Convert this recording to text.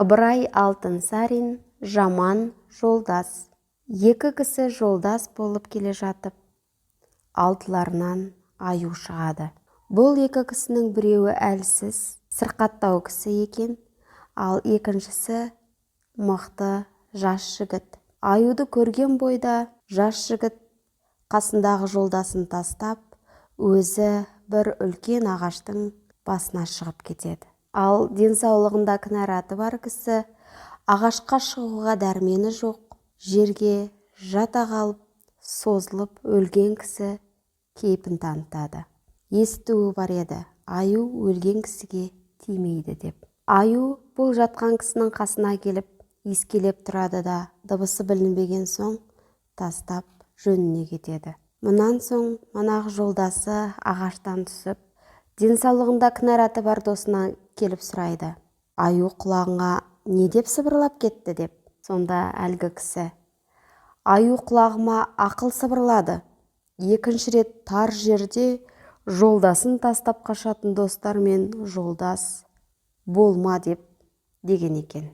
Ыбырай Алтынсарин. «Жаман жолдас». Екі кісі жолдас болып келе жатып, алдыларынан аю шығады. Бұл екі кісінің біреуі әлсіз, сырқаттау кісі екен, ал екіншісі мықты жас жігіт. Аюды көрген бойда жас жігіт қасындағы жолдасын тастап, өзі бір үлкен ағаштың басына шығып кетеді. Ал денсаулығында кінәраты бар кісі ағашқа шығуға дәрмені жоқ, жерге жата қалып, созылып өлген кісі кейпін танытады. Естуі бар еді, аю өлген кісіге тимейді деп. Аю бұл жатқан кісінің қасына келіп, иіскелеп тұрады да, дыбысы білінбеген соң тастап, жөніне кетеді. Мұнан соң манағы жолдасы ағаштан түсіп, денсаулығында кінәраты бар досына келіп сұрайды: «Аю құлағыңа не деп сыбырлап кетті?» – деп. Сонда әлгі кісі: «Аю құлағыма ақыл сыбырлады: екінші рет тар жерде жолдасын тастап қашатын достармен жолдас болма деп», – деген екен.